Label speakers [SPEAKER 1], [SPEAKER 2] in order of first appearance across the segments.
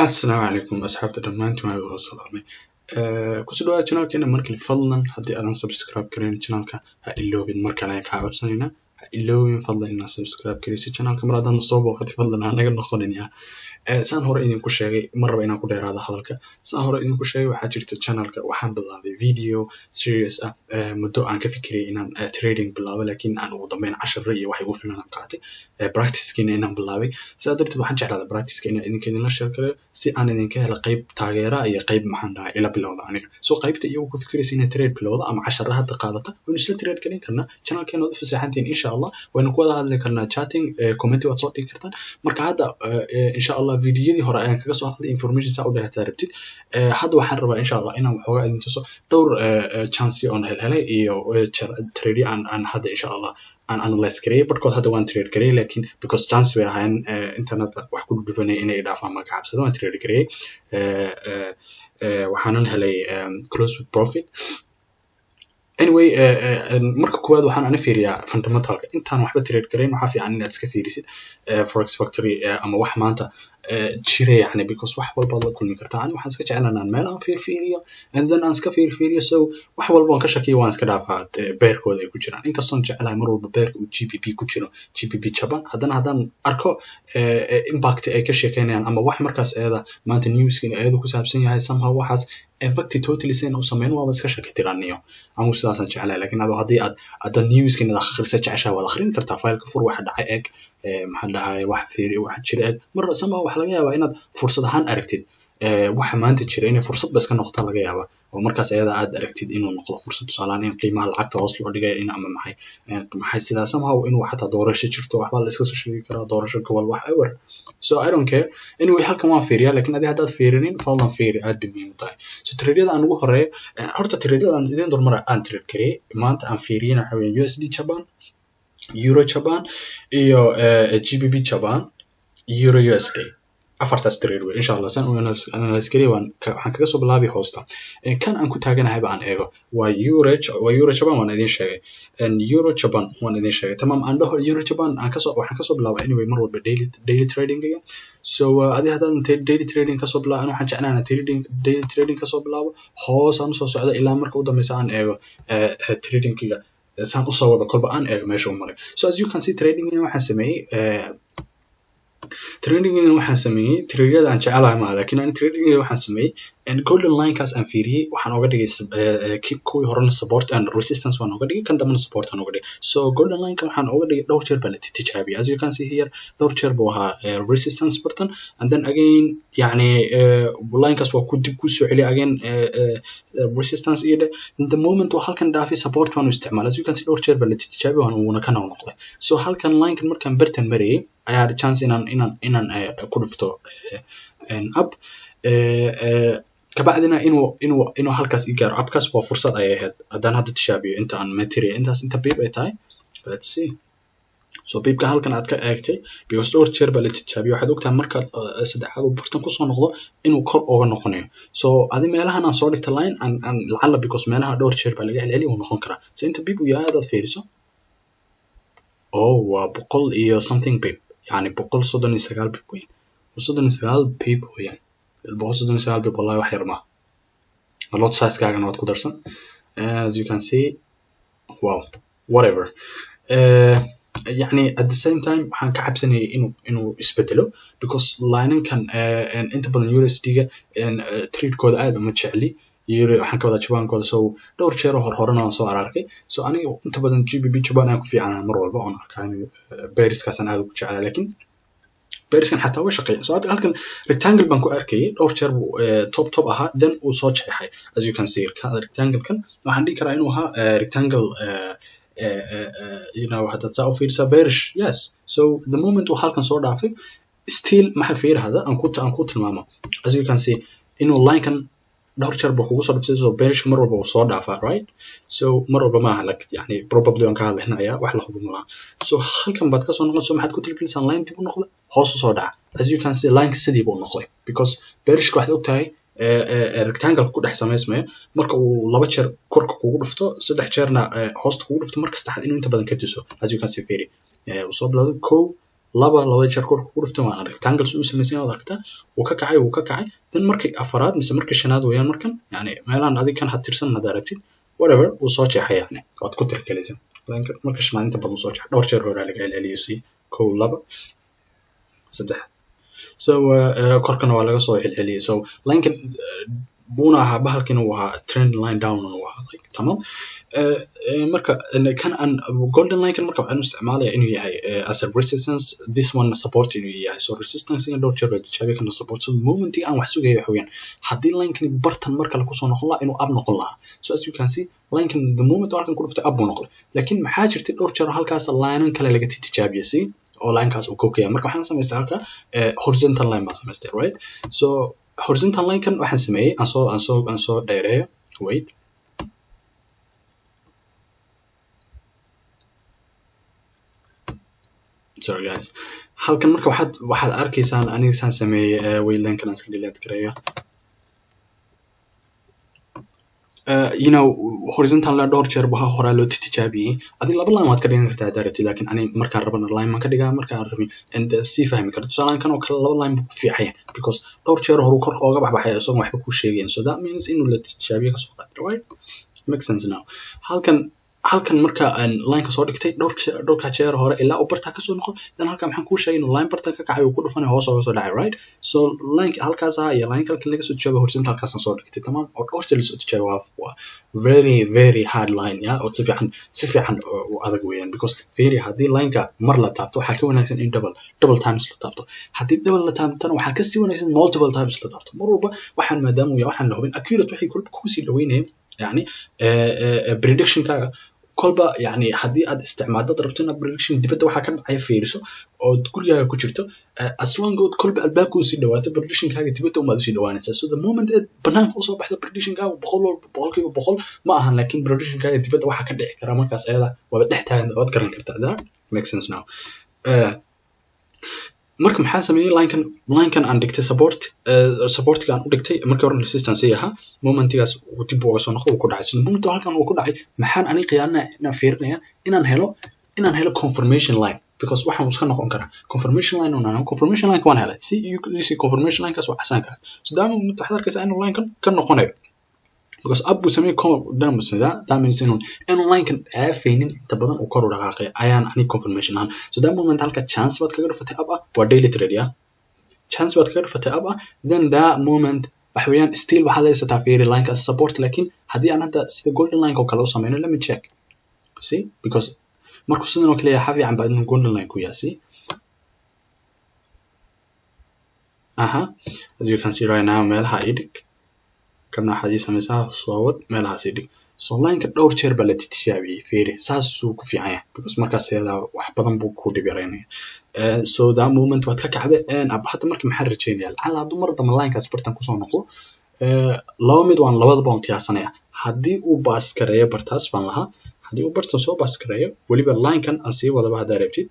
[SPEAKER 1] Assalaamu calaykum asxaabta dhammaantiin, waan wada salaamay. Kusoo dhawaada channelkeena markale. Fadlan haddii aadan subscribe gareyn channelka, ha iloobin. Mar kale ayaan kaa codsanaynaa, ha iloobin fadlan inaad subscribe gareysid channelka. Mar haddaan soo booqatay, fadlan ha naga noqonin ya. Saan hore idinku sheegay, ma rabo inaan ku dheeraado hadalka. Saan hore idinku sheegay, waxaa jirta channelka waxaan bilaabay video series ah muddo aan ka fikirayay inaan trading bilaabo, laakiin aan ugu dambeyn casharo iyo wax igu filan aan qaatay, practicekiina inaan bilaabay. Sidaa darteed waxaan jeclaaday practiceka inaan idinka idinla share gareeyo, si aan idinka helo qayb taageera iyo qayb, maxaan dhahay, ila bilowda aniga. So qaybta iyagu ku fikiraysa inay trade bilowda ama cashara hadda qaadata, waynu isla trade garin karnaa. Channelkeena waad u fasaxantihiin, insha Allah waynu ku wada hadli karnaa chatting, comment waad soo dhigi kartaan. Marka hadda insha Allah videoyadii hore ayaan kaga soo hadlay information saa u dheerataa rabtid. Hadda waxaan rabaa insha Allah inaan waxoogaa idin tuso dhowr chance oon helhelay iyo trade aan hadda insha Allah aan analyze gareeyay. Barhkood hadda waan trade gareeyay, laakiin because chance bay ahaayeen internet wax ku dhufanay inay dhaafaan ma ka cabsado. Waan trade gareeyay, waxaanan helay close with profit. Anyway, marka koowaad waxaan ana fiiriyaa fundamentalka. Intaan waxba trade gareyn, waxaa fiican inaad iska fiirisid Forex Factory ama wax maanta jira, yani because wax walbaad la kulmi kartaa. Ani waxaan iska jeclaan aan meel aan fiirfiiriyo and then aan iska fiirfiiriyo. So wax walba aan ka shakiyo waan iska dhaafaa. Pairkooda ay ku jiraan, inkastoon jeclahay mar walba pairka uu GBP ku jiro, GBP Japan, haddana haddaan arko impact ay ka sheekeynayaan ama wax markaas eeda maanta newska iyadu ku saabsan yahay, somehow waxaas effect totally sen u sameyn, waaba iska shaki tiraniyo. Anigu sidaasaan jeclahay. Lakin ado haddii aad hadda newska inaad akhrisa jeceshahay, waad akhrin kartaa. Fileka fur, waxa dhacay eeg, maxaa dhahay, wax fiiri, wax jira eeg. Mar somehow waxa laga yaabaa inaad fursad ahaan aragtid waxa maanta jira inay fursad ba iska noqota laga yaabaa, oo markaas ayada aad aragtid inuu noqdo fursad. Tusaalahaan in qiimaha lacagta hoos loo dhigayo in ama maxay maxay sidaa, somehow inuu xataa doorasho jirto, waxbaa la iska soo sheegi karaa, doorasho gobol, whatever. So I don't care. Anyway, halkan waan fiiriyaa, lakin adi haddaad fiirinin, fadlan fiiri, aad bay muhiim u tahay. So tradeyada aan ugu horeeyo, horta tradeyada aan idin dulmara aan trade kariyey maanta aan fiiriyena waxa weeye USD Japan, Euro Japan iyo GBP Japan, Euro USD. Afartaas trade wey insha Allah san u analyze kariya. Waan waxaan kaga soo bilaabay hoosta. Kan aan ku taaganahay ba aan eego waa Euro Japan. Waan idin sheegay Euro Japan, waan idin sheegay. Tamam, aan dhaho Euro Japan aan kasoo waxaan kasoo bilaabay. Anyway, mar walba daily tradingiga. So adi haddaan daily trading kasoo bilaabo, ana waxaan jeclaan trading daily trading kasoo bilaabo, hoos aan usoo socdo ilaa marka u dambeysa aan eego tradingiga saan usoo wado, kolba aan eego meesha u maray. So as you can see, trading waxaan sameeyey tradeyada aan jecelahay maaha, lakin ani trading waxaan sameeyey golden linekaas aan fiiriyey. Waxaan oga dhigay kuwii horena support and resistance waan oga dhigay, kan dambena support aan oga dhigay. So golden lineka waxaan oga dhigay dhowr jeer baa la tijaabiyey. As you can see here, dhowr jeer buu ahaa resistance bartan, and then again, yani linekaas waa ku dib kusoo celiya, again resistance iyo the moment uu halkan dhaafay, support waan u isticmaalay. As you can see, dhowr jeer baa la tijaabiyey, waan uuna kana noqday. So halkan linekan markaan bartan marayay ayaa chance inaan ku dhufto up, kabacdina inuu halkaas i gaaro. Upkaas waa fursad ayay ahayd. Haddaan hadda tishaabiyo inta aan material intaas inta pip ay tahay, let's see. So pipka halkan aad ka eegtay, because dhowr jeer baa la tijaabiyey, waxaad ogtahay marka saddexaad uu bartan kusoo noqdo inuu kor oga noqonayo. So adi meelahan aan soo dhigta line aan lacala, because meelaha dhowr jeer baa laga celceliya, uu noqon karaa. So inta pip uu yahay hadaad fiiriso, oh, waa 100 iyo something pip, yani 139 pip weyn, 39 pip weeyaan. 139 pip wallahi wax yar maaha. Lot sizekaagana waad ku darsan, as you can see. Wow, whatever. Yani at the same time waxaan ka cabsanayay inuu isbedelo, because linankan inta badan USD-ga tradekooda aad uma jecli, euro waxaan ka wadaa Jabankooda. So dhowr jeer oo hor horena waan soo ararkay. So aniga inta badan GBP Japan ayaan ku fiicanahay mar walba oon arkaa inuu pairskaasaan aad ugu jeclaa, lakin pairskan xataa way shaqeeyaan. So hadda halkan rectangle baan ku arkayay, dhowr jeer buu top ahaa, then uu soo jeexay. As you can see, rectangle-kan waxaan dhihi karaa inuu ahaa rectangle, haddaad saa u fiirisaa, bearish, yes. So the moment uu halkan soo dhaafay, still maxay fiiri, hada aan ku tilmaamo. As you can see, inuu linekan dhowr jeer buu kugu soo dhuftay. So bearishka mar walba uu soo dhaafaa, right? So mar walba maaha, like yani probably waan ka hadlaynaya, wax la hubo malaha. So halkan baad kasoo noqon. So maxaad ku tilgelisaan? Line dib u noqda, hoos u soo dhaca. As you can see, lineka sidii buu noqday, because bearishka waxaad ogtahay rectangle ku dhex samaysmaya marka uu laba jeer korka kugu dhufto, saddex jeerna hoosta kugu dhufto, marka saddexaad inuu inta badan ka tuso. As you can see, fiiri, uu soo bilowday kow. Laba jeer korka ku dhuftay waan rectangle uu samaysan yahay waad aragtaa. Wuu ka kacay, wuu ka kacay. Then markii afaraad mise markii shanaad weeyaan markan, yani meelahan adig kan had tirsan hadaad aragtid, whatever, wuu soo jeexay, yani waad ku tirkelaysaa. Marka shanaad inta badan soo jeex, dhowr jeer horaa laga celceliyay si kow, laba, saddex. So korkana waa laga soo celceliyay. So linekan buuna ahaa, bahalkina uu ahaa trend line down uu ahaa, like tamam. Marka kan aan golden line kan marka waxaan u isticmaalaya inuu yahay as a resistance, this one support inuu yahay. So resistance in dhowr jeer la tijaabiyo, kana support. So momentii aan wax sugaya waxa weeyaan haddii linekan bartan mar kale kusoo noqon lahaa, inuu up noqon lahaa. So as you can see, linekan the moment halkan ku dhuftay up buu noqday, laakiin maxaa jirtay dhowr jeer halkaas line kale laga tijaabiyay si oo linekaas uu kokaya. Marka waxaan samaystay halka horizontal line baan samaystay, right? So horizontal line kan waxaan sameeyay aan soo dheereeyo, wait. Sorry guys. Halkan marka waxaad arkaysaan aniga saan sameeyay, wait, line kan aan iska delete gareeyo. Horizontal line dhowr jeer baa horaa loo tijaabiyey. Adiga laba line waad ka dhigan kartaa haddaad rabtid, laakiin ani markaan rabana line baan ka dhigaa, markaan rabin and sii fahmi karto. Tusaalahan kan oo kale laba line buu ku fiican yahay because dhowr jeer horuu kor ooga baxbaxaya isagoon waxba kuu sheegayn. So that means inuu la tijaabiyo kasoo qaatay, right? Makes sense now. Halkan marka aan lineka soo dhigtay dhowrka jeer hore ilaa uu bartaa kasoo noqo, then halkan maxaan kuu sheegay? Inuu line barta ka kacay, uu ku dhufanay, hoos ooga soo dhacay, right? So line halkaas ah iyo line halkan laga soo tijaabay horizontalkaasaan soo dhigtay, tamam, oo dhowr jeer lasoo tijaabay. Waa very very hard line, ya, oo si fiican u adag weeyaan, because very haddii lineka mar la taabto waxaa ka wanaagsan in double times la taabto. Haddii double la taabtana waxaa kasii wanaagsan multiple times la taabto. Mar walba waxaan maadaama uu yahay waxaan la hubin accurate, waxay kusii dhaweynayaan yani predictionkaaga kolba. Yani haddii aad isticmaadad rabto inaad prediction dibadda waxaa ka dhacaya fiiriso ood gurigaaga ku jirto, as long ood kolba albaabka usii dhawaato, predictionkaaga dibadda umaad usii dhawaanaysaa. So the moment eed banaanka usoo baxdo, predictionkaaga boqol walba 100% ma ahan, laakiin predictionkaaga dibadda waxaa ka dhici kara markaas ayada waaba dhex taagan, waad garan kartaa. That makes sense now. Marka maxaa sameeyey? Linekan aan dhigtay support, supportiga aan u dhigtay markii hore resistance ay ahaa, momentigaas uu dib uga soo noqdo, uu ku dhacay. So moment halkan uu ku dhacay, maxaan ani qiyaarinaya inaan fiirinaya inaan helo confirmation line, because waxaan iska noqon karaa confirmation line unaan confirmation line waan helay. See, you see confirmation line kaas waa casaankaas. So that moment waxaad arkaysaa inuu line kan ka noqonayo because up buu sameeyey, down buu sameeyey. That means inuu line-kan dhaafaynin inta badan uu kor u dhaqaaqay ayaan ani confirmation ahaan. So that moment halka chance baad kaga dhufatay up ah, waa daily trade, ya, chance baad kaga dhufatay up ah. Then that moment waxa weeyaan still waxaad haysataa, fiiri, line-kaas support. Laakiin haddii aan hadda sida golden line oo kale u sameyno, let me check. See, because markuu sidan oo kale yahay waxaa fiican baa inuu golden line ku yahay. See, aha, as you can see right now, meelaha ii dhig kana waxaad ii samaysaa soo wad, meelahaas ii dhig. So lineka dhowr jeer baa la tijaabiyey, fiiri, saasuu ku fiican yahay because markaas ayadaa wax badan buu ku dhib yaraynaya. So that moment waad ka kacday up. Hadda marka maxaan rajeynaya? Lacala hadduu mar dambe linekaas bartan kusoo noqdo, laba mid waan labadaba waan qiyaasanaya. Haddii uu pass gareeyo bartaas baan lahaa, haddii uu bartan soo pass gareeyo, weliba linekan aan sii wadaba, haddaa rabtid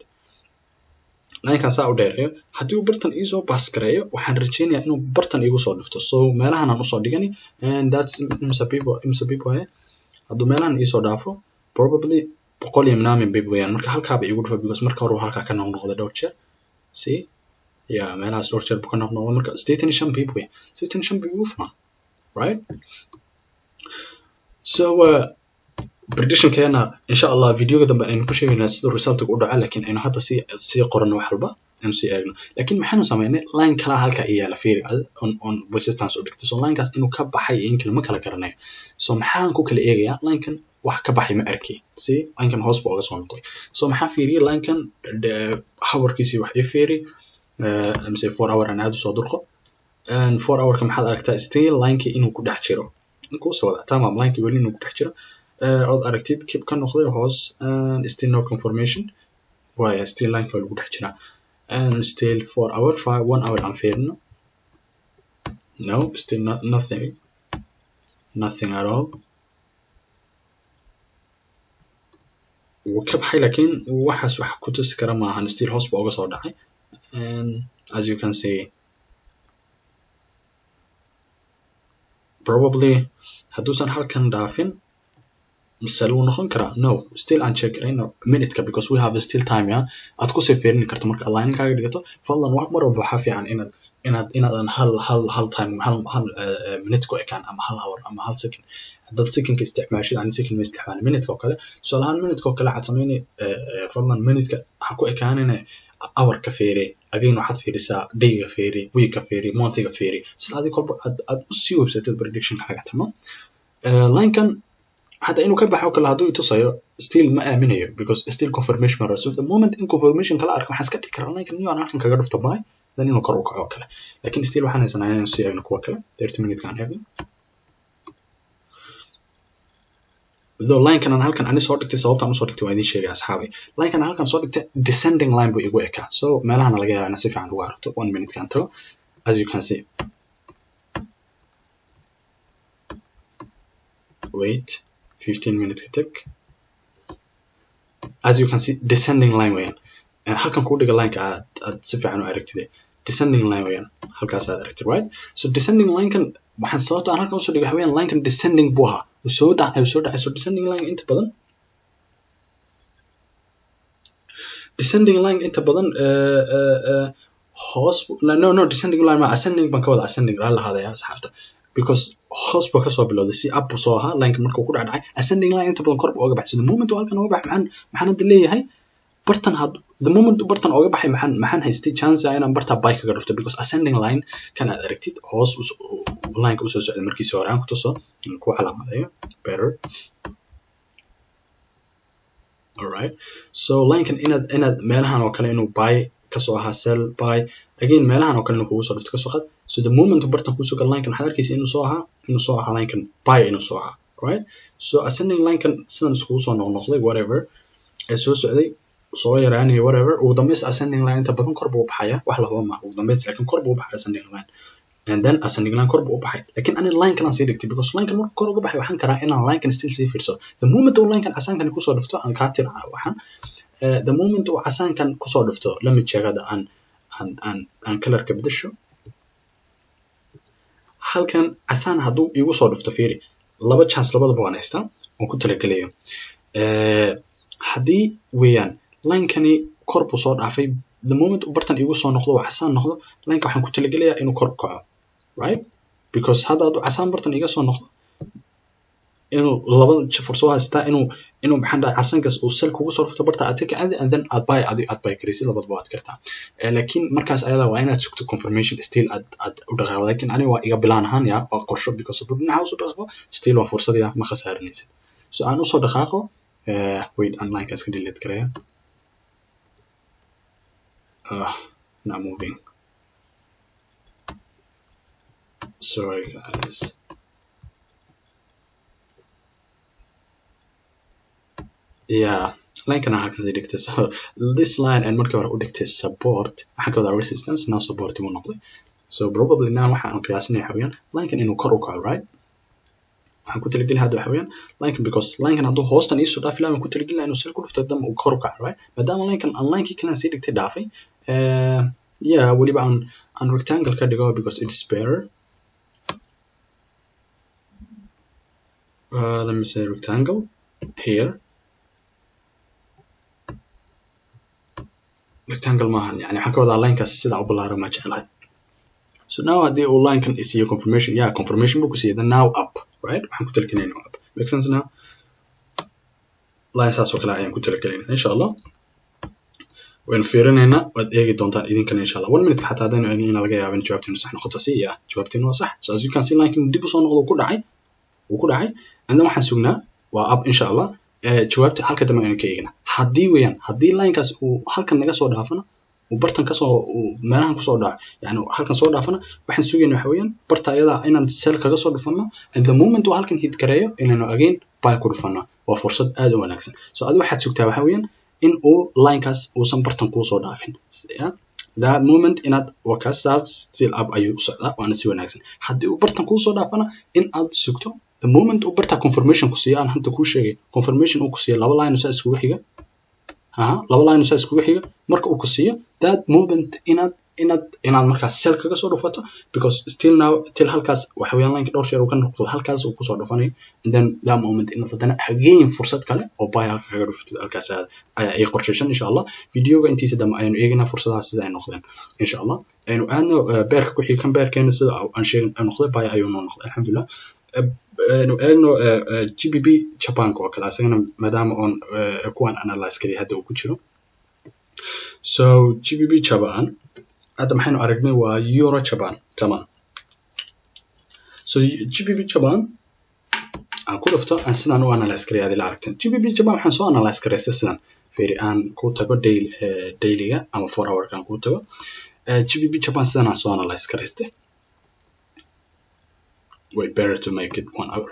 [SPEAKER 1] linekan saa u dheereeyo, haddii uu bartan iisoo pass gareeyo, waxaan rajeynayaa inuu bartan iigu soo dhufto. So meelahan aan usoo dhigani, and that's imsa pip, imsa pip waaye? Hadduu meelahan iisoo dhaafo, probably 100 iyo minaamin pip weeyaan. Marka halkaaba iigu dhufo, because marka hore uu halkaa ka noqnoqday dhowr jeer. See, ya, meelahaas dhowr jeer buu ka noqnoqday. Marka 85 pip weeyaan, 85 pip ugu furan, right? So predictionkeena insha Allah videoga dambe aynu ku sheegaynaa siduu resultiga u dhaco, laakiin aynu hadda sii qorano wax walba aynu sii eegno. Laakiin maxaynu sameynay? Line kalaa halka i yaala, fiiri, on resistance u dhigtay. So linekaas inuu ka baxay iyo in kale ma kala garanayo. So maxaan ku kala eegayaa? Linekan wax ka baxay ma arkay. See, linekan hoos buu oga soo noqday. So maxaan fiiriyey? Linekan hourkiisii wax ii fiiri, mise 4 hour aan aad usoo durqo. And 4 hourka maxaad aragtaa? Still linekii inuu ku dhex jiro kusoo wada, tamam, linekii weli inuu ku dhex jiro ood aragtid, kib ka noqday hoos, and still no confirmation waaya, still lineka waa lagu dhex jiraa. And still 4 hour, 5, 1 hour aan fiirino. No, still not, nothing, nothing at all. Wuu ka baxay, laakiin waxaas wax ku tusi kara maahan. Still hoos buu uga soo dhacay. And as you can see, probably hadduusan halkan dhaafin Sell wuu noqon karaa. No, still aan check garayno minute-ka, because we have still time. Ya aad kusii fiirin karto marka line-kaaga dhigato. Fadlan, wax mar walba waxaa fiican inaadan hal time, hal minute ku ekaan, ama hal hour, ama hal second. Haddaad secondka isticmaashid, ani second ma isticmaali, minute oo kale tusaale ahaan, minute oo kale waxaad sameyni, fadlan minute-ka ha ku ekaanine, hour ka fiiri. Again, waxaad fiirisaa dayga fiiri, week ka fiiri, monthiga fiiri, sida adig kolba aad usii websatid predictionkaaga. Tamo linekan hadda inuu ka baxo kale hadduu itusayo, still ma aaminayo, because still confirmation ma. So the moment in confirmation kala arko, waxaan iska dhigi karaa linekan new aan halkan kaga dhufto buy, then inuu kor u kaco kale. Lakin still waxaan haysanaa inaan sii eegno kuwa kale. 30 minute aan eegno, though linekan aan halkan ani soo dhigtay, sababtaan usoo dhigtay waa idin sheegay, asxaabay. Linekan aan halkan soo dhigtay descending line buu igu ekaa, so meelahana laga yaaba inaad si fiican ugu aragto. 1 minute kaan tago. As you can see, wait, 15 minute ka tag. As you can see, descending line weeyaan halkan kuu dhiga. Lineka aad si fiican u aragtid, descending line weeyaan halkaas aad aragtid, right? So descending linekan waxaan sababta aan halkan usoo dhigay waxa weeyaan linekan descending buu ahaa, uu soo dhacay, uu soo dhacay. So descending line inta badan, descending line inta badan hoos, no, descending line ma, ascending baan ka wada, ascending. Raalli lahaadaya, asxaabta, because hoos buu kasoo bilowday, si up buu soo ahaa lineka markuu ku dhacdhacay. Ascending line inta badan kor buu oga baxay. So the moment uu halkan oga baxay, maxaan hadda leeyahay? Bartan had the moment uu bartan oga baxay, maxaan haystay chance ah inaan bartaa buy kaga dhufto, because ascending line kan aad aragtid hoos lineka usoo socday markiisii hore. Aan ku tuso, ku calaamadeeyo better. Alright, so linekan inaad meelahan oo kale inuu buy kasoo ahaa, sell, buy again, meelahan oo kale inuu kugu soo dhufto kasoo qaad. So the moment uu bartan kusoo galo linekan, waxaad arkaysa inuu soo ahaa linekan buy inuu soo ahaa, right? So ascending linekan sidan iskugu soo noqnoqday, whatever, ee soo socday, soo yaraanaya, whatever, ugu dambeys ascending line inta badan kor buu u baxaya. Wax lahaba maaha ugu dambeys, laakiin kor buu u baxaya ascending line, and then ascending line kor buu u baxay. Laakiin ani linekan aan sii dhigtay, because linekan markuu kor uga baxay, waxaan karaa inaan linekan still sii fiirsado. The moment uu linekan casaankan kusoo dhufto, aan kaa tir waxaan, the moment uu casaankan kusoo dhufto, let me check hadda, aan colorka bedesho. Halkan casaan hadduu igu soo dhufto, fiiri, laba chance labadaba waan haystaa waan ku talagelayo. Haddii weeyaan linekani kor buu soo dhaafay, the moment uu bartan igu soo noqdo oo casaan noqdo, lineka waxaan ku talagelayaa inuu kor u kaco, right? Because hadda hadduu casaan bartan iga soo noqdo, inuu labada fursad haystaa inuu, maxaan dhahay, casaankaas uu sell kugu soo rufto, barta aad ka kacdi, and then aad buy, aad buy karaysid. Labadaba waad kartaa. Laakiin markaas ayada waa inaad sugto confirmation, still aad u dhaqaaqdo. Laakiin aniga waa iga bilaan ahaan, ya waa qorsho, because hadduu dhinaca usoo dhaqaaqo, still waa fursad, ya ma khasaarinaysid. So aan usoo dhaqaaqo. Wait, aan linekaas ka delete karaya. Not moving, sorry guys. Yeah, linekan aan halkan sii dhigtay. So this line aan markii hore u dhigtay support, waxaan ka wadaa resistance, now support buu noqday. So probably now waxa aan qiyaasinaya waxa weeyaan linekan inuu kor u kaco, right? Waxaan ku talageli hadda waxa weeyaan linekan, because linekan hadduu hoostan iisoo dhaafi lahaa, waan ku talageli lahaa inuu sell ku dhufto, dam uu kor u kaco, right? Maadaama linekan aan linekii kale aan sii dhigtay dhaafay, yeah, weliba aan rectangle ka dhigo, because it's better. Let me say rectangle here. Rectangle maahan, yani waxaan ka wadaa linekaas sidaa u ballaaran ma jeclahay. So now haddii uu linekan isiiyo confirmation, yeah, confirmation buu ku siiyay, then now up, right? Waxaan ku talagelinaa inuu up. Make sense? Now line saas oo kale ayaan ku talagelinaa, insha Allah. Waynu fiirinaynaa, waad eegi doontaan idinkana, insha Allah. 1 minute xataa haddaynu eegin, ina laga yaabo in jawaabteenu sax noqoto. Si yeah, jawaabteenu waa sax. So as you can see, linekan dib usoo noqdo, ku dhacay, wuu ku dhacay, and then waxaan sugnaa waa up, insha Allah. Jawaabta halka dambe aynu ka eegna. Haddii weeyaan haddii linekaas uu halkan naga soo dhaafana, uu bartan kasoo, uu meelahan kusoo dhaco, yani halkan soo dhaafana, waxaan sugayna waxa weeyaan barta ayada inaan sell kaga soo dhufano, and the moment uu halkan hit gareeyo, inaynu again buy ku dhufano. Waa fursad aad u wanaagsan. So adi waxaad sugtaa waxa weeyaan in uu linekaas uusan bartan kuusoo dhaafin. Yeah? That moment inaad waa kaas still up ayuu u socdaa, waana si wanaagsan. Haddii uu bartan kuusoo dhaafana, in aad sugto the moment uu barta confirmation ku siiyo, aan hadda kuu sheegay, confirmation uu ku siiyo laba line saa iskugu xiga, aha, laba line saa iskugu xiga marka uu ku siiyo, That moment inaad markaas sell kaga soo dhufato, because still now till halkaas waxa weeyaan lineka dhowr jeer uu ka noqdo, halkaas uu kusoo dhufanayo, and then that moment inaad haddana again fursad kale oo buy halka kaga dhufatid halkaas ayaa ii qorshaysan, insha Allah. Videoga intiisa dambe ayaynu eegaynaa fursadaha sida ay noqdeen, insha Allah. Aynu aadno pairka ku xiga. Kan pairkeena sida aan sheegin noqday, buy ayuu noo noqday, alxamdulillah. Aynu eegno GBP Japanka oo kale asagana, maadaama oon kuwan analyze kaliya hadda uu ku jiro. So GBP Japan hadda maxaynu aragnay? Waa euro Japan, tamam. So GBP Japan aan ku dhufto, aan sidaan u analyze karaya adila aragteen. GBP Japan waxaan soo analyze karaystay sidan. Fiiri, aan ku tago daily, dailyga ama 4 hourka aan ku tago. GBP Japan sidan aan soo analyze karaystay. Way better to make it 1 hour.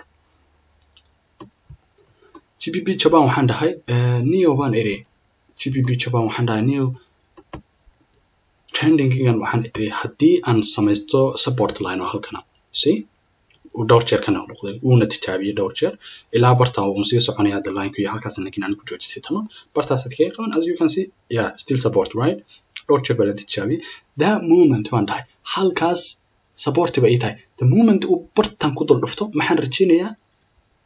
[SPEAKER 1] GBP Japan waxaan dhahay neo baan iri. GBP Japan waxaan dhahay neo trendingigan waxaan iri haddii aan samaysto support line oo halkana, see, uu dhowr jeer ka noqnoqday, wuuna tijaabiyey dhowr jeer ilaa bartaa uu sii soconaya hadda line iyo halkaas, laakiin aan ku joojisay. Tamam, bartaasaad kaga qaban. As you can see, yeah, still support, right? Dhowr jeer baa la tijaabiyey. That moment baan dhahay halkaas support ba ii tahay. The moment uu bartan ku dul dhufto, maxaan rajaynayaa?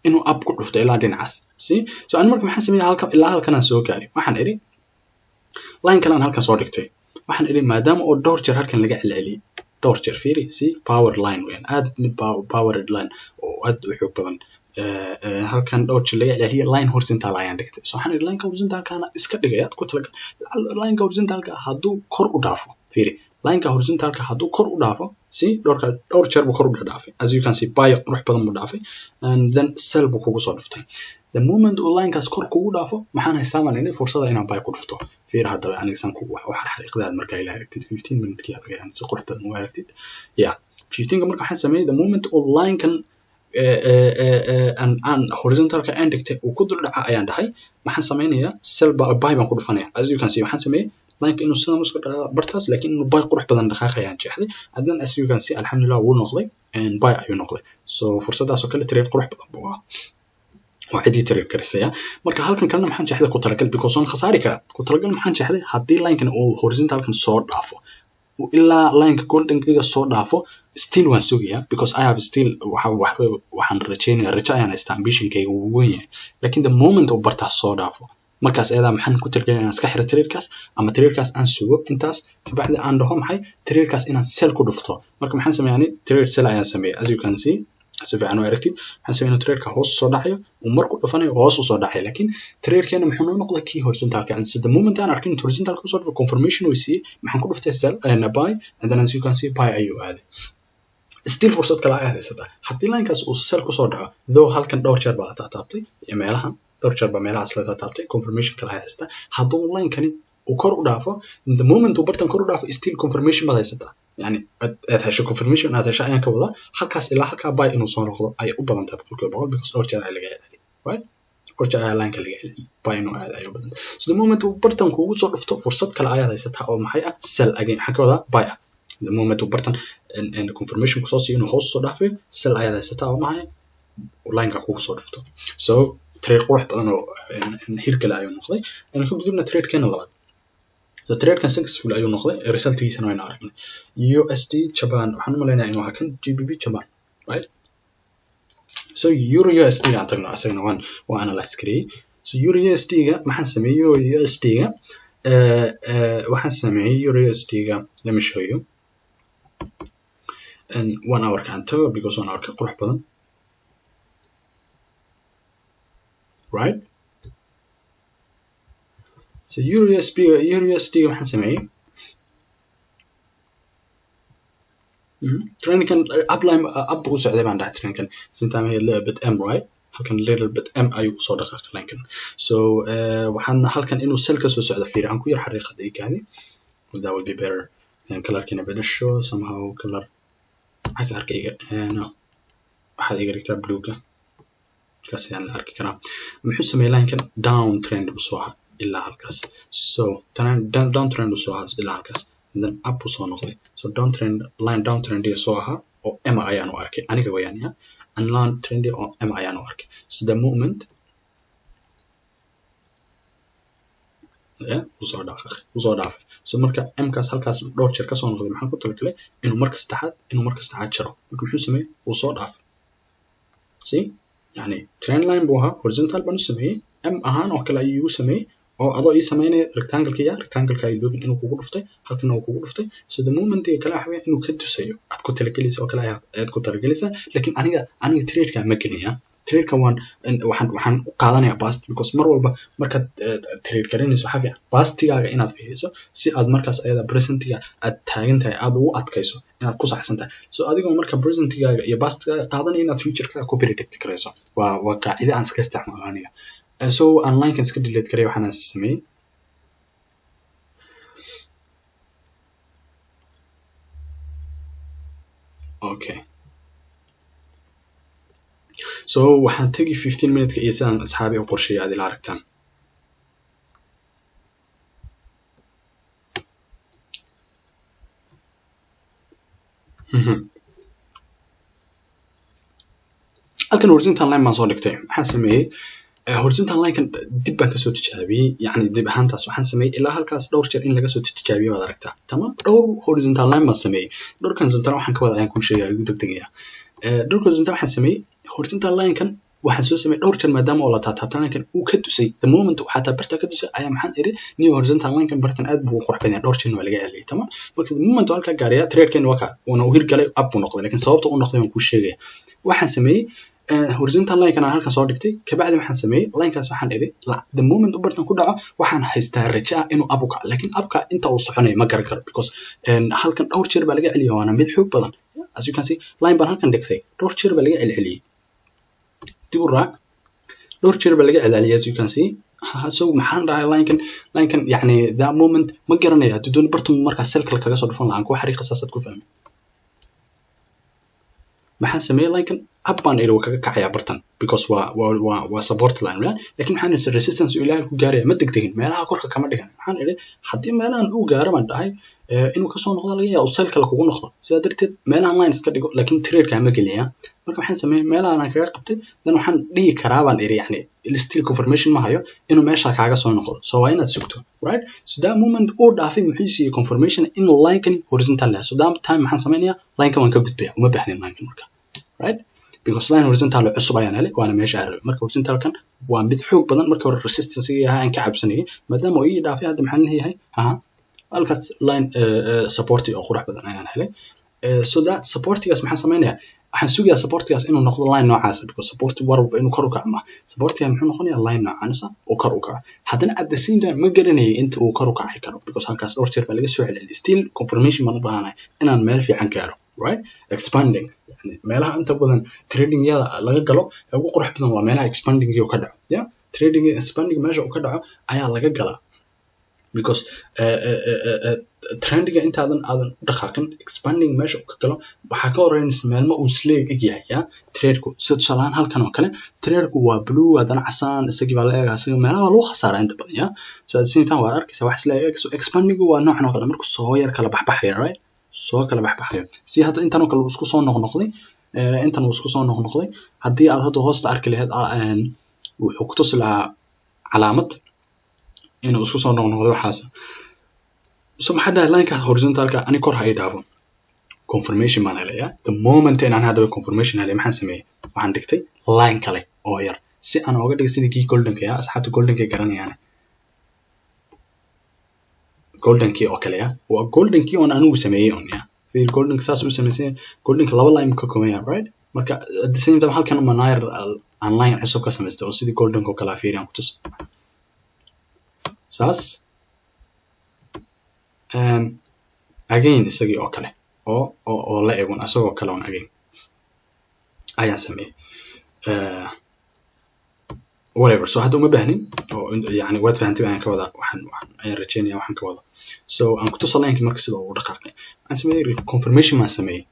[SPEAKER 1] Inuu up ku dhufto ilaa dhinacaas, see. So ani marka maxaan sameeyay? Halkan ilaa halkan aan soo gaaray, waxaan idhi line kale aan halkan soo dhigtay. Waxaan idhi maadaama oo dhowr jeer halkan laga celceliyey, dhowr jeer, fiiri, see, power line weeyaan, aad mid powered line oo aad u xoog badan. Halkan dhowr jeer laga celceliyey, line horizontal ayaan dhigtay. So waxaan idhi lineka horizontalkaana iska dhigaya ku talagal. Lineka horizontalka hadduu kor u dhaafo, fiiri, lineka horizontalka hadduu kor u dhaafo, see, dhowrka dhowr jeer buu kor u dhaafay. As you can see, buy qurux badan buu dhaafay and then sell buu kugu soo dhuftay. The moment uu linekaas kor kugu dhaafo, maxaan haystaa baan idhi? Fursada inaan buy ku dhufto. Fiir haddaba, aniga ku wax u xarxariiqdaad markaa ila aragtid 15 minute-kii laga yaabaa si qurux badan u aragtid. Yeah, 15ka marka waxaan sameeyey, the moment uu linekan aan horizontalka aan dhigtay uu ku dul dhaca, ayaan dhahay maxaan sameynayaa? Sell, buy baan ku dhufanaya. As you can see, waxaan sameeyey lineka inuu sidan usoo dhaqaaqo bartaas, laakiin inuu buy qurux badan dhaqaaqayaan jeexday. And then as you can see, alxamdulillah, wuu noqday, buy ayuu noqday. So fursadaas oo kale trade qurux badan buu ahaa, waa cidii trade karisaya. Marka halkan kalena maxaan jeexday? Ku talagal, because waan khasaari karaa. Ku talagal maxaan jeexday? Haddii linekan uu horizontalkan soo dhaafo, ilaa lineka goldenkiga soo dhaafo, still waan sugayaa, because I have still waxa waxaan rajaynaya, rajo ayaan haystaa, ambitionkayga wuu weyn yahay. Laakiin the moment uu bartaas soo dhaafo, markaas ayadaa maxaan ku talagelaya? Inaan iska xiro tradekaas ama tradekaas aan sugo intaas kabacdi aan dhaho maxay? Tradekaas inaan sell ku dhufto. Marka maxaan sameeyay? Ani trade sell ayaan sameeyay. As you can see, si fiican u aragtid, maxaan sameeyay? Inuu tradeka hoos usoo dhacayo, uu mar ku dhufanayo, hoos usoo dhacayo. Laakiin tradekeena muxuu noo noqday? Kii horizontalka. And so the moment aan arkin horizontalka usoo dhufo, confirmation way siiyey, maxaan ku dhuftay? Sell and buy. And then as you can see, buy ayuu aaday. Still fursad kale ayaad haysataa haddii linekaas uu sell kusoo dhaco, though halkan dhowr jeer baa la taataabtay iyo meelahan dhowr jeer baa meelahaas la taataabtay. Confirmation kale ayaad haysataa hadduu linekani uu kor u dhaafo. The moment uu bartan kor u dhaafo, still confirmation baad haysataa, yani aad hesho confirmation, aad hesho ayaan ka wadaa. Halkaas ilaa halkaa buy inuu soo noqdo ayay u badan tahay 100%, because dhowr jeer ayaa laga celceliyay, right? Dhowr jeer ayaa lineka laga celceliyay, buy inuu aad ayay u badan tahay. So the moment uu bartan kuugu soo dhufto, fursad kale ayaad haysataa oo maxay ah? Sell again, maxaan ka wadaa? Buy ah. The moment uu bartan confirmation kusoo siiyo inuu hoos soo dhaafayo, sell ayaad haysataa oo maxay? Lineka kugu soo dhufto. So trade qurux badan oo hirgale ayuu noqday. Aynu ka gudubna tradekeena labaad. So tradekan successful ayuu noqday, resultgiisana waynu aragnay. USD Japan waxaan u malaynayaa inuu ahaa kan GBP Japan, right? So euro USD gaan tagno, asagana waan waa analyze gareeyey. So euro USD ga maxaan sameeyey? Euro USD ga waxaan sameeyey, euro USD ga, let me show you, and 1 hour kaan tago, because 1 hour ka qurux badan, right? So euro USD, euro USD ga maxaan sameeyey? Trendkan upline up u socday baan dhahay. Trendkan sometime a little bit m, right? Halkan little bit m ayuu kusoo dhaqaaqay linekan. So waxaan halkan inuu sell ka soo socdo, fiiri, aan ku yar xariiqada ii kaadi. That would be better. Colorkina bedesho somehow, color maxaa ka arkay? No, waxaad iga dhigtaa bluega, markaas ayaan la arki karaa. Muxuu sameeyey linekan? Down trend buu soo ahaa ilaa halkaas. So down trend buu soo ahaa ilaa halkaas, and then up buu soo noqday. So down trend line, down trend soo ahaa oo m ayaan u arkay aniga wayaan ya, and line trend oo m ayaan u arkay. So the moment Yeah, wuu soo dhaafay, wuu soo dhaafay. So marka M-kaas halkaas dhowr jeer kasoo noqday, maxaan ku talagalay inuu marka saddexaad jaro. Marka muxuu sameeyey? Wuu soo dhaafay. See, yani trend line buu ahaa, horizontal baan u sameeyey, M ahaan oo kale ayuu igu sameeyey oo adoo ii sameynaya rectangle-ka. Ya, rectangle-ka ay loobin inuu kugu dhuftay, halkana uu kugu dhuftay. So the moment-iga kale waxa weeye inuu ka tusayo aad ku talagelaysa oo kale ayaad ku talagelaysaa. Laakiin aniga trade-ka ma gelaya. Trade-ka waan waxaan u qaadanayaa past, because mar walba markaad trade garanayso, waxaa fiican pastigaaga inaad fiiriso, si aad markaas ayada presentiga aad taagan tahay aad ugu adkayso inaad ku saxsan tahay. So adigoo marka presentigaaga iyo pastigaaga qaadanaya inaad futurekaaga ku predict karayso, waa qaacide aan iska isticmaalo aniga. So aan linekan iska delete karay. Waxaan sameeyey, okay, so waxaan tegi 15 minute-ka iyo sidaan asxaabi u qorsheeyay aad ila aragtaan. Halkan horizontal line baan soo dhigtay. Maxaan sameeyey? Horizontal line-kan dib baan kasoo tijaabiyey, yani dib ahaantaas waxaan sameeyey ilaa halkaas dhowr jeer in laga soo tijaabiyey waad aragtaa. Tamam, dhowr horizontal line baan sameeyey. Dhowrkan horizontal waxaan ka wada ayaan kuu sheegaya, igu degdegaya. Dhowrka horizontal waxaan sameeyey, horizontal line-kan waxaan soo sameeyey dhowr jeer, maadaama oo la taataabtan line-kan uu ka dusay. The moment uu xataa barta ka dusay ayaa maxaan iri, new horizontal line-kan bartan aad buu u qurux badan yahay, dhowr jeerna waa laga celiyay. Tamam, marka the moment uu halkaa gaaraya, trade-keena waa ka uuna u hirgalay, up buu noqday. Laakiin sababta u noqday waan kuu sheegaya. Waxaan sameeyey horizontal line-kan aan halkan soo dhigtay. Kabacdi waxaan sameeyey line-kaas, waxaan iri, the moment uu bartan ku dhaco, waxaan haystaa rajo ah inuu up u kaco. Laakiin upka inta uu soconayo ma garan karo, because halkan dhowr jeer baa laga celiyay, waana mid xoog badan. As you can see, line baan halkan dhigtay, dhowr jeer baa laga celceliyey. Dib u raac, dhowr jeer baa laga celceliyay, as you can see. So maxaan dhahay? Linekan yani that moment ma garanayo haddii dooni bartan markaa sell kale kaga soo dhufan lahaan kuwa xariiqa, saasaad ku fahmay. Maxaan sameeyey? Linekan up baan iri, waa kaga kacayaa bartan, because waa support line, right? Laakiin maxaan iri, resistance uu ilaahay ku gaaraya, ma degdegin, meelaha korka kama dhigan. Maxaan iri, haddii meelahan uu gaaro baan dhahay, inuu kasoo noqdo laga yaabo, sell kale kugu noqdo. Sidaa darteed meelahan line iska dhigo, laakiin trade-ka ma geliya. Marka waxaan sameeyey, meelahan aan kaga qabtay, then waxaan dhihi karaa baan iri, yani still confirmation ma hayo inuu meesha kaaga soo noqdo, so waa inaad sugto, right? So that moment uu dhaafay, muxuu siiyey confirmation in line-kan horizontal yahay. So that time maxaan sameynayaa? Line-kan waan ka gudbaya, uma baahnin line-kan marka, right? Because line horizontal cusub ayaan helay, waana meesha aan rabay. Marka horizontalkan waa mid xoog badan. Marka hore resistance ahaa aan ka cabsanayay, maadaama uu ii dhaafay, hadda maxaan leeyahay? Aha, halkaas line supporti oo qurux badan ayaan helay. So that supportigaas maxaan sameynayaa? Waxaan sugayaa supportigaas inuu noqdo line noocaasa, because support war walba inuu kor u kaco ma. Supportiga muxuu noqonayaa? Line noocaasa oo kor u kaco. Haddana at the same time ma garanayay inta uu kor u kaci karo, because halkaas dhowr jeer baa laga soo celceliyay. Still confirmation baan u baahanahay inaan meel fiican gaaro, right? Expanding, yani meelaha inta badan trading-yada laga galo ee ugu qurux badan waa meelaha expanding uu ka dhaco. Yeah, trading expanding meesha uu ka dhaco ayaa laga galaa, because trendiga intaadan aadan u dhaqaaqin, expanding meesha uu ka galo waxaa ka horeynaysa meelma uu isleeg eg yahay. Ya, tradeku sida tusaale ahaan halkan oo kale, tradeku waa blue, haddana casaan, isagii baa la eega, isaga meelaha waa lagu khasaaraa inta badan. Ya, so at the same time waad arkaysaa wax isla eg. So expandingu waa noocan oo kale, markuu soo yar kala baxbaxaya, right? Soo kala baxbaxayo, si hadda intan oo kale uu isku soo noqnoqday, intan uu isku soo noqnoqday. Haddii aad hadda hoosta arki lahayd, wuxuu ku tusi lahaa calaamad inuu isku soo noqnoqday waxaas. So maxaa dhahay? Lineka horizontalka ani kor ha ii dhaafo, confirmation baan helayaa. The moment inaan haddaba confirmation helay, maxaan sameeyey? Waxaan dhigtay line kale oo yar, si aan ooga dhigay sidii kii goldenka. Ya, asxaabta goldenka garanayaan, goldenkii oo kale. Ya, waa goldenkii oon anigu sameeyey on. Ya, fiir, goldenka saas u sameysay. Goldenka laba line buu ka kooban yahay, right? Marka at the same time halkan manair aan line cusub ka samaystay oo sidii goldenka oo kale ah. Fiiri, aan ku tus saas again, isagii oo kale oo la egun, isagoo kale on again ayaan sameeyey, whatever. So hadda uma baahnin oo yani waad fahantay ayaan ka wada, waxaan ayaan rajeynaya waxaan ka wada. So aan kutusa lineki marka sida uu dhaqaaqay. Waxaan sameeyey confirmation baan sameeyey.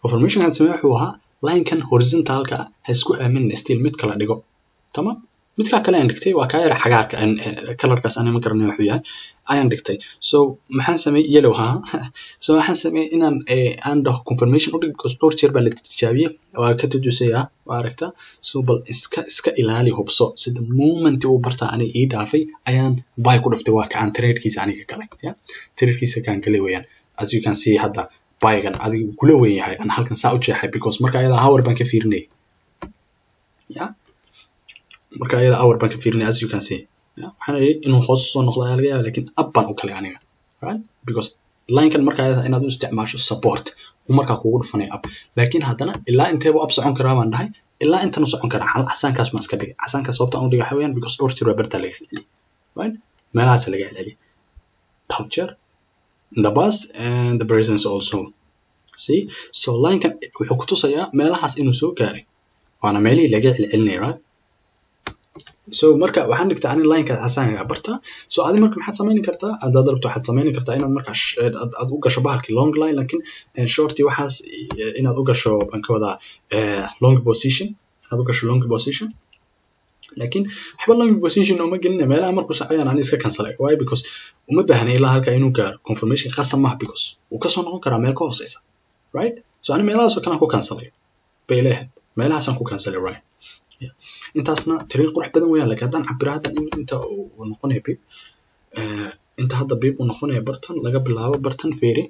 [SPEAKER 1] Confirmation aan sameeyey wuxuu ahaa linekan horizontalka ah ha isku aaminin, still mid kala dhigo. Tamam. Midka kale aan dhigtay waa kaa yara cagaarka, colorkaas ani ma garanay wuxuu yahay ayaan dhigtay. So maxaan sameeyey? Yellow ha. So waxaan sameeyey inaan aan dhaho confirmation u dhig, because dhowr jeer baa la tijaabiyey, waa ka tujusaya, waa aragtaa. So bal iska ilaali, hubso. Sida moment uu bartaa aniga ii dhaafay ayaan buy ku dhuftay. Waa ka aan tradekiisa aniga galay, yeah, tradekiisa kaan galay weeyaan. As you can see, hadda buygan adiga kula weyn yahay aan halkan saa u jeexay, because marka ayada hour baan ka fiirinayay, yeah, marka ayada hour baan ka fiirinay. As you can see, yeah, waxaan idhi inuu hoos soo noqdo ayaa laga yaaba, lakin up baan u kalay aniga, right? Because linekan marka ayada inaad u isticmaasho support uu markaa kugu dhufanaya up, laakiin haddana ilaa inteebuu up socon karaa baan dhahay? Ilaa intan u socon karaa. Casaankaas baan iska dhigay. Casaankaas sababta aan u dhigay waxa weeyaan because dhowr jeer baa bartaa laga celceliyay, right? Meelahaas laga celceliyay dhowr jeer in the past and the presence also. See, so linekan wuxuu ku tusayaa meelahaas inuu soo gaaray, waana meelihii laga celcelinayay, right? So marka waxaan dhigtaa ani lineka casaanka barta. So adi marka maxaad samayn kartaa haddaad rabto? Waxaad samayn kartaa inaad marka aad u gasho bahalkii long line, lakin shorti waxaas inaad u gasho baan ka wadaa, long position inaad u gasho, long position. Laakiin waxba long position ooma gelina. Meelaha markuu socayaan ani iska cancelay. Why? Because uma baahna ilaa halkaa inuu gaaro confirmation, khasab maaha, because wuu kasoo noqon karaa meel ka hooseysa, right? So ani meelahaas oo kale aan ku cancelay bay leeyahay, meelahaasaan ku cancelay, right? Yeah. Intaasna trade qurux badan weeyaan, laakiin haddaan cabiro hadda inta uu noqonayo pip, inta hadda pip uu noqonayo bartan laga bilaabo bartan, fiiri,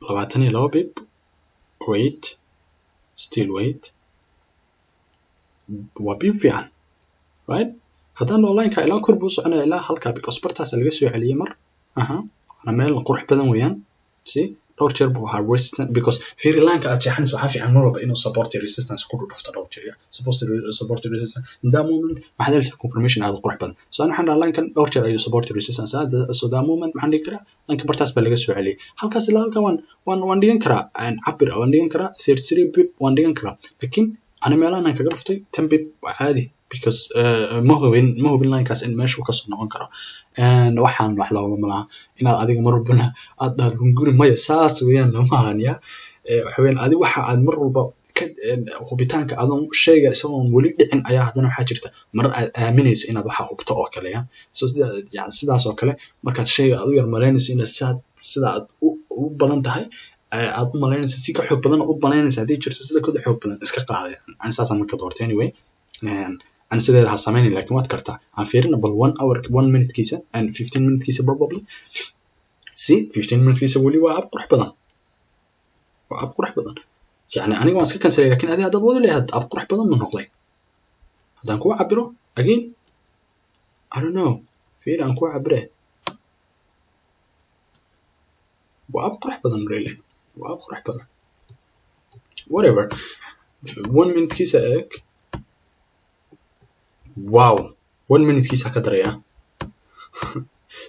[SPEAKER 1] 22 pip. Wait, still wait, waa pip fiican, right? Haddaan onlineka ilaa kor buu soconaya ilaa halkaa, because bartaas laga soo celiyey mar. Aha, waana meel qurux badan weeyaan. See, dhowr jeer buu ahaa resistance, because fiiri, lineka aad jeexanayso waxaa fiican mar walba inuu support iyo resistance ku dhufto dhowr jeer, yeah, support iyo resistance. In that moment maxaad helaysaa? Confirmation aad u qurux badan. So ani waxaan dhahaa linekan dhowr jeer ayuu support iyo resistance. So that moment maxaan dhigi karaa? Lineka bartaas baa laga soo celiyey, halkaas ilaa halkaa waan dhigan karaa cabir, waan dhigan karaa 33 pip waan dhigan karaa. Laakiin ani meelahan aan kaga dhuftay 10 pip waa caadi, because ma hubin linekaas in meeshuu kasoo noqon karo. And waxaan wax loogama malaha inaad adiga mar walbana aad dhahdo hunguri maya saas weeyaan, lama ahan ya. Waxa weeyaan adi waxa aad mar walba ka hubitaanka adoon shayga isagoon weli dhicin ayaa haddana waxaa jirta marar aad aaminayso inaad waxa hubto oo kale, ya. So sida yani sidaas oo kale markaad shayga aad u yar malaynayso inaad sidaad sida aad u badan tahay aad u malaynayso, si ka xoog badan u malaynaysa haddii jirto, sida kada xoog badan iska qaaday. Ani saasaan marka doortay. Anyway, ani sideeda ha sameynin, laakiin waad kartaa. Aan fiirina bal one hour, one minutekiisa and 15 minutekiisa probably. See, 15 minutekiisa weli waa up qurux badan, waa up qurux badan. Yani aniga waan iska cancelay, lakin adi haddaad wadi lahayd up qurux badan ma noqday. Haddaan kuu cabiro again, I don't know, fiiri, aan kuu cabire, waa up qurux badan, really waa up qurux badan. Whatever, one minutekiisa eeg. Wow, one minutekiisa ka daraya.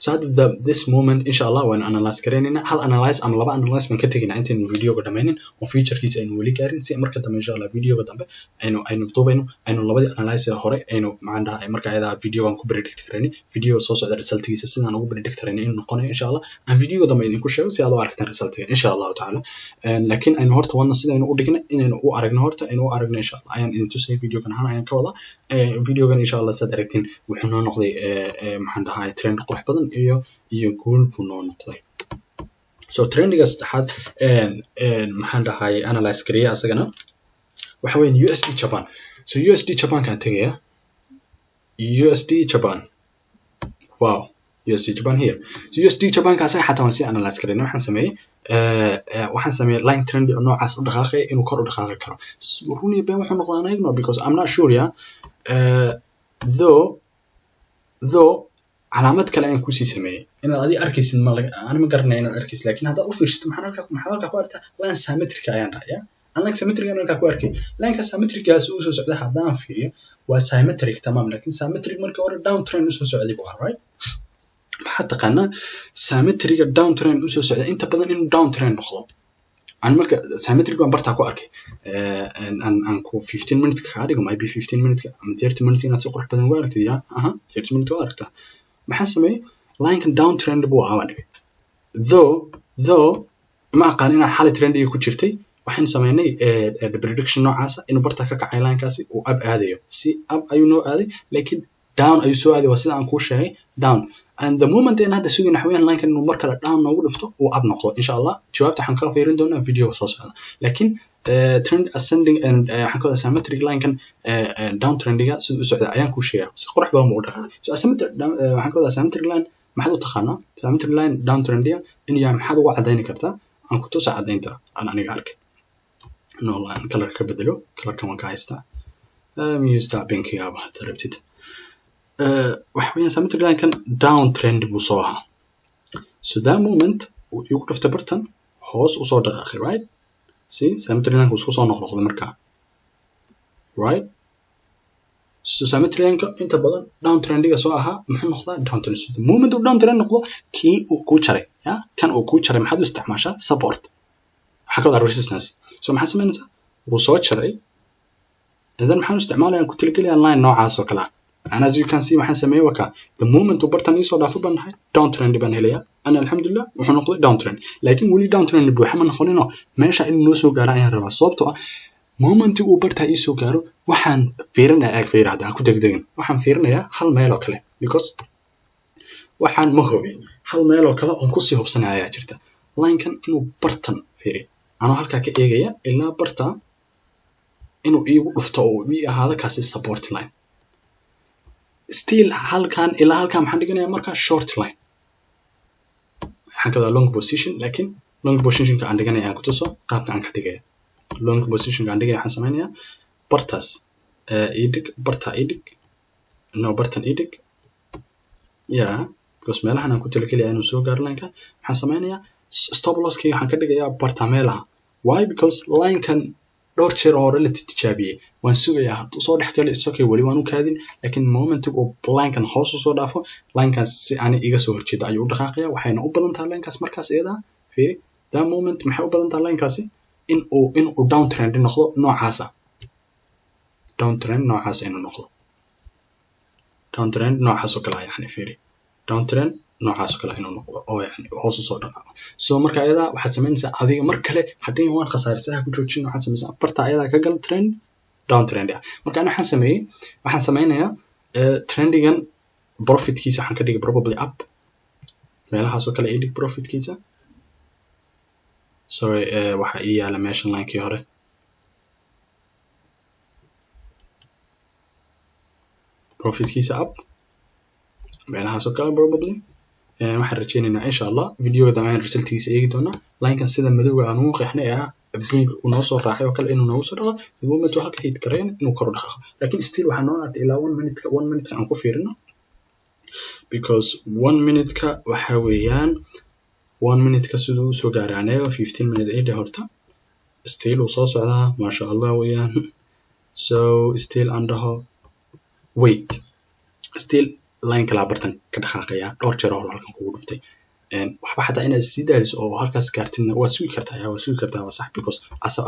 [SPEAKER 1] So hadda this moment insha Allah waan analyze garaynayna. Hal analyze ama laba analyze baan ka tegaynaa intaynu videoga dhammaynin oo featurekiisa aynu weli gaarin, si marka dambe insha Allah videoga dambe aynu duubayno aynu labadii analyze ee hore aynu maxaan dhahay marka ayadaa videogan ku predict garaynay, videoga soo socda resultkiisa sidaan ugu predict garaynay inuu noqonayo insha Allah aan videoga dambe idinku sheego, si aad u aragtaan resultiga insha Allahu tacaala. Laakiin aynu horta wadna sidaynu u dhignay inaynu u aragno, horta aynu u aragno insha Allah ayaan idin tusay. Videogan ahaan ayaan ka wadaa videogan. Insha Allah saad aragtiin wuxuu noo noqday maxaan dhahay trend qurux badan iyo guul buu noo noqday. So trendiga saddexaad maxaan dhahay analyze gareeya asagana waxa weeyaan USD Japan. So USD Japan kaan tegaya, USD Japan, wow, USD Japan here. So USD Japan ka asaga xataa waan sii analyze gareynay. Waxaan sameeyey line trend oo noocaas u dhaqaaqaya inuu kor u dhaqaaqi karo. Run iyo been wuxuu noqdaa anagno, because I'm not sure, yeah. Though calaamad kale ayaan kusii sameeyey inaad adi arkaysid, ma ani ma garanaya inaad arkaysid, laakiin haddaad u fiirsato maxaad halkaa ku aragtaa? Line symmetric ayaan dhahay, yeah, line symmetric ayaan halkaa ku arkay. Lineka symmetricgaas uu soo socda haddaan fiiriyo waa symmetric, tamaam. Laakiin symmetric markii hore down trend usoo socday buu ahaa, right? Maxaa taqaanaa symmetriga down trend usoo socda inta badan inuu down trend noqdo. Ani marka symmetric baan bartaa ku arkay. Aan ku 15 minute kaa dhigo, maybe 15 minute ama 30 minute inaad si qurux badan ugu aragtid, ya. Aha, 30 minute waa aragtaa. Maxaa sameeyey? Linekan down trend buu ahaa baan dhigay. Though ma aqaan inaad xali trendiga ku jirtay. Waxaynu sameynay prediction noocaasa inuu barta ka kacay linekaasi uu up aadayo. Si up ayuu noo aaday, laakiin down ayuu soo aaday. Waa sida aan kuu sheegay, down. And the moment in hadda sugayna waxa weeyaan linekan inuu mar kale down noogu dhufto, uu up noqdo, insha Allah. Jawaabta waxaan ka fiirin doonaa videoga soo socda. Laakiin trend ascending and waxaan ka wadaa symmetric linekan down trendiga sida u socda ayaan kuu sheegaya. Si qurux badan buu u dhaqaaqay. So asymmetric, waxaan ka wadaa symmetric line, maxaad u taqaanaa symmetric line down trendiga inuu yahay? Maxaad uga cadayni kartaa? Aan ku tusa cadaynta aan aniga arkay. No line colorka ka bedelo, colorkan waan ka haystaa. Use that pinkigaaba hadda rabtid. Waxa weeyaan symmetric line kan down trend buu soo ahaa. So that moment uu igu dhuftay bartan, hoos usoo dhaqaaqay, right? See, symmetric line isku soo noqnoqday markaa, right? So symmetric line inta badan down trendiga soo ahaa muxuu noqdaa? Down trend. So the moment uu down trend noqdo, kii uu kuu jaray ya kan uu kuu jaray maxaad u isticmaashaa? Support, waxaa ka wadaa resistance. So maxaad samaynaysaa? Wuu soo jaray, and then maxaan u isticmaalayaa? Ku talagelaya line noocaas oo kale ah. And as you can see, waxaan sameeyey waka the moment uu bartan iisoo dhaafo baan nahay down trend baan helayaa. And alxamdulillah, wuxuu noqday down trend, laakiin weli down trend buuxa ma noqonino. Meesha inuu noo soo gaaro ayaan rabaa, sababtoo ah momentii uu bartaa iisoo gaaro waxaan fiirinayaa. Eeg, fiira hadda, aan ku degdegin. Waxaan fiirinayaa hal meel oo kale, because waxaan ma hubin. Hal meel oo kale oon kusii hubsanaya ayaa jirta. Linekan inuu bartan, fiiri, anoo halkaa ka eegaya ilaa barta inuu iigu dhufto oo ii ahaado kaasi support line. Still halkan ilaa halkan maxaan dhiganayaa marka? Short line, waxaan ka wadaa long position. Laakiin long positionka aan dhiganaya aan kutuso qaabka aan ka dhigaya. Long positionka aan dhigaya waxaan sameynayaa bartaas ii dhig, barta ii dhig, no, bartan ii dhig, yeah, because meelahan aan ku talagelaya inuu soo gaaro lineka. Maxaan sameynayaa? Stop losskayga waxaan ka dhigayaa barta meelaha. Why? Because linekan dhowr jeer oo hore la tijaabiyey. Waan sugayaa hadduu soo dhex galo. It's okay, weli waan u kaadin. Laakiin momentig uu linekan hoos usoo dhaafo, linekaas si ani iga soo horjeeda ayuu u dhaqaaqaya. Waxayna u badan tahay linekaas markaas iyada, fiiri, that moment maxay u badan tahay linekaasi in uu down trend noqdo noocaasa, down trend noocaasa inuu noqdo, down trend noocaas oo kale ah. Yani fiiri, down trend noocaas oo kale inuu noqdo oo yani hoos usoo dhaqaaqo. So marka ayadaa waxaad samaynaysaa adiga mar kale haddii waan khasaarisaha ku joojin, waxaad samaysaa barta ayadaa ka gal trend down trend ah. Marka ani waxaan sameeyey, waxaan sameynayaa trendigan profitkiisa waxaan ka dhigay probably up meelahaas oo kale ii dhig profitkiisa. Sorry, waxa ii yaala meeshan linekii hore. Profitkiisa up meelahaas oo kale probably. Waxaan rajeynaynaa, insha Allah, videoga dambe ayaan resultkiisa eegi doonaa. Linekan sida madowga aan ugu qeexnay ah bing uu noo soo raacay oo kale inuu noogu soo dhaqo, the moment uu halka hit gareyn inuu kor u dhaqaaqo. Laakiin still waxaa noo artay ilaa one minute. One minute aan ku fiirino, because one minute-ka waxa weeyaan one minute-ka siduu usoo gaaray anaga 15 minute ida horta still uu soo socdaa, maasha Allah weeyaan. So still aan dhaho wait, still line kalaa bartan ka dhaqaaqaya. Dhowr jeer hore halkan kugu dhuftay. Waxba xataa inaad sii daaliso oo halkaas gaartidna waad sugi kartaa. Ya, waad sugi kartaa, waa sax, because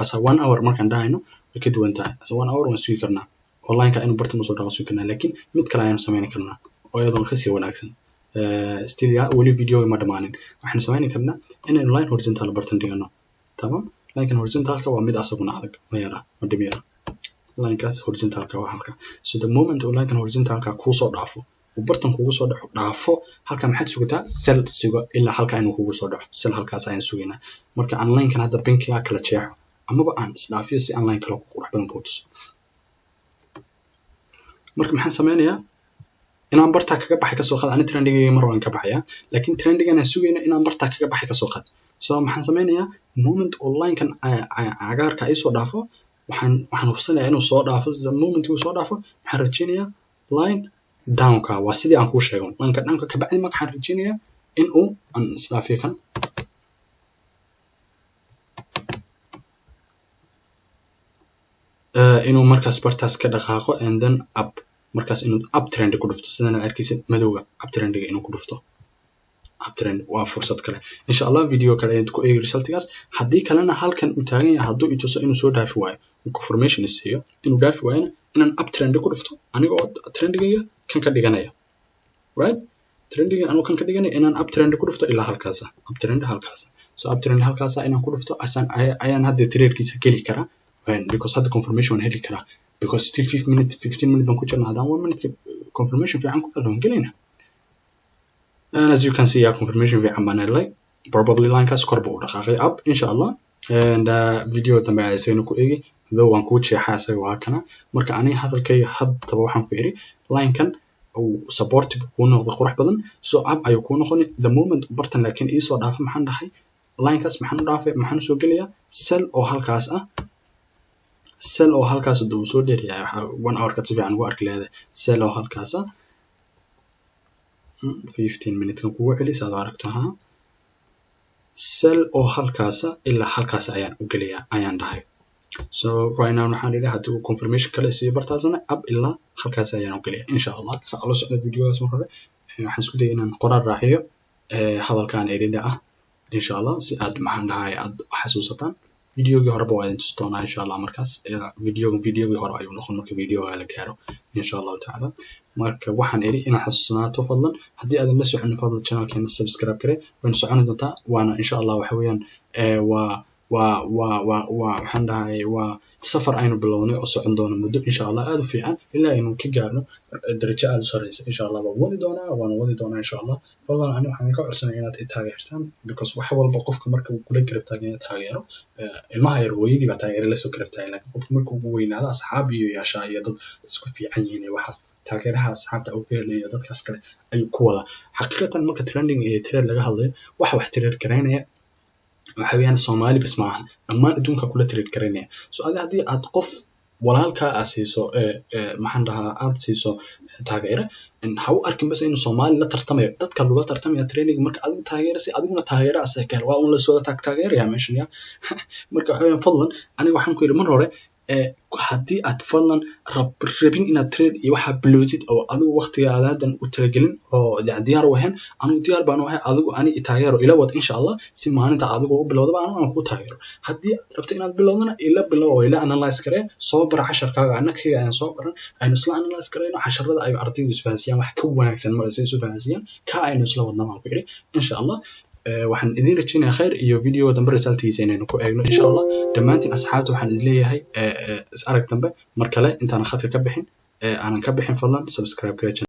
[SPEAKER 1] asa one hour markaan dhahayno way ka duwan tahay. Asa one hour waan sugi karnaa oo lineka inuu bartan usoo dhaqo sugi karnaa, laakiin mid kale ayaanu sameyni karnaa oo iyadoona kasii wanaagsan. Still ya weli videoga ma dhamaanin. Waxaanu sameyni karnaa inaynu line horizontal bartan dhigano. Tamam, linekan horizontalka waa mid asaguna adag, ma yara, ma dhib yara. Linekaas horizontalka waa halka. So the moment uu linekan horizontalka kuusoo dhaafo, uu bartan kugu soo dhaco dhaafo halka, maxaad sugataa? Sell suga ilaa halka inuu kugu soo dhaco. Sell halkaas ayaan sugaynaa. Marka aan linekan hadda pinkiga kala jeexo amaba aan isdhaafiyo si aan line kale ku qurux badan kuu tuso. Marka maxaan sameynayaa? Inaan bartaa kaga baxay kasoo qaad. Ani trendigayga mar waan ka baxayaa, laakiin trendigan aan sugayno inaan bartaa kaga baxay kasoo qaad. So maxaan sameynayaa? Moment oo linekan cagaarka ay soo dhaafo, waxaan hubsanayaa inuu soo dhaafo. The moment uu soo dhaafo, waxaan rajeynayaa line downka. Waa sidii aan kuu sheego, lineka downka kabacdi marka waxaan rajeynayaa in uu aan isdhaafiyo kan. Inuu markaas bartaas ka dhaqaaqo and then up, markaas inuu up trend ku dhufto. Sidan aad arkaysid madowga, up trendiga inuu ku dhufto. Up trend waa fursad kale. Insha Allah video kale ayaad ku eegi resultigaas. Haddii kalena halkan uu taagan yahay, hadduu i tuso inuu soo dhaafi waayo, uu confirmation isiiyo inuu dhaafi waayona, inaan up trend ku dhufto aniga oo trendigayga kan ka dhiganaya, right? Trendiga anuu kan ka dhiganay inaan uptrend ku dhufto ilaa halkaasa, uptrend halkaasa. So uptrend halkaasa inaan ku dhufto asaan ayaan hadda tradekiisa geli karaa, because hadda confirmation waan heli karaa, because still 5 minute, 15 minute baan ku jirna. Haddaan 1 minute confirmation fiican ku helno, waan gelayna. And as you can see, yeah, confirmation fiican baan helay. Probably linekaas kor buu u dhaqaaqay up, insha Allah. And video dambe ayaa isagana ku eegi, though waan kuu jeexaa isaga, waa kana. Marka aniga hadalkayga haddaba waxaan ku iri, linekan uu supportive kuu noqdo qurux badan, so up ayuu kuu noqoni the moment bartan. Laakiin iisoo dhaafa, maxaan dhahay? Linekaas maxaan u dhaafay? Maxaan usoo gelayaa? Sell oo halkaas ah, sell oo halkaas hadda uu soo dheeryahay. Waxaa 1 hour kaad si fiican ugu arki leedahay sell oo halkaas ah. 15 minute kan kugu celi saad u aragto. Ha, sell oo halkaasa ilaa halkaas ayaan u gelayaa ayaan dhahay. So right now waxaan idhi, haddii uu confirmation kale siiyo bartaasna, up ilaa halkaas ayaan u gelaya, insha Allah. Saa ula socda videogaas. Mar hore waxaan isku dayay inaan qoraal raaciyo hadalkan erida ah, insha Allah, si aad, maxaan dhahay, aad xasuusataan. Videogii horeba waa idin tusi doonaa, insha Allah. Markaas videoga, videogii hore ayuu noqon marka videoga la gaaro, insha Allahu tacaala. Marka waxaan iri inaad xasuusanaato. Fadlan, haddii aadan la soconin, fadlan channelkeena subscribe kare. Wayna soconi doontaa, waana insha Allah. Waxa weeyaan waa waxaan dhahay, waa safar aynu bilownay oo socon doono muddo, insha Allah, aad u fiican, ilaa aynu ka gaarno darajo aad u sarreysa, insha Allah. Waan wadi doonaa, waana wadi doonaa, insha Allah. Fadlan ani waxaan ka codsanaya inaad i taageertaan, because wax walba qofka marka uu kula garab taagan yahay taageero. Ilmaha yar hooyadii baa taageero lasoo garab taagan, laakiin qofka marka uu weynaado asxaab iyo yeeshaa iyo dad isku fiican yihiin iyo waxaas, taageeraha asxaabta uu ka helayo dadkaas kale ayuu ku wadaa. Xaqiiqatan, marka trending iyo trade laga hadlayo, waxa wax trade garaynaya waxa weeyaan Soomaali bas ma ahan, dhammaan adduunka kula trade garaynaya. So adi haddii aad qof walaalkaa aad siiso, maxaan dhahaa, aad siiso taageere, ha u arkin bas inuu Soomaali la tartamayo, dadka lagula tartamaya training. Marka adigu taageero si adiguna taageero asaga ka hel, waa un la soo taageeraya meeshan ya. Marka waxa weeyaan, fadlan, aniga waxaan ku yidhi mar hore, haddii aad fadlan rabin inaad trade iyo waxaa bilowdid oo adigu waqtiga aadaadan u talagelin oo yani diyaar u ahayn, anigu diyaar baan u ahay. Adigu ani i taageero, ila wad, insha Allah, si maalinta adigu u bilowdaba anigu aan kuu taageero. Haddii aad rabto inaad bilowdana, ila bilow oo ila analyze garee, soo bara casharkaaga, anna kayga ayaan soo baran, aynu isla analyze garayno. Casharada ay ardaydu isfahansiiyaan wax ka wanaagsan male, say isu fahansiiyaan ka aynu isla wadna baan ku iri, insha Allah. Waxaan idin rajeynayaa khayr iyo video dambe resultigiisa inaynu ku eegno, insha Allah. Dhammaantiin asxaabta waxaan idin leeyahay is arag dambe. Mar kale, intaanan khadka ka bixin, aanan ka bixin, fadlan subscribe gare.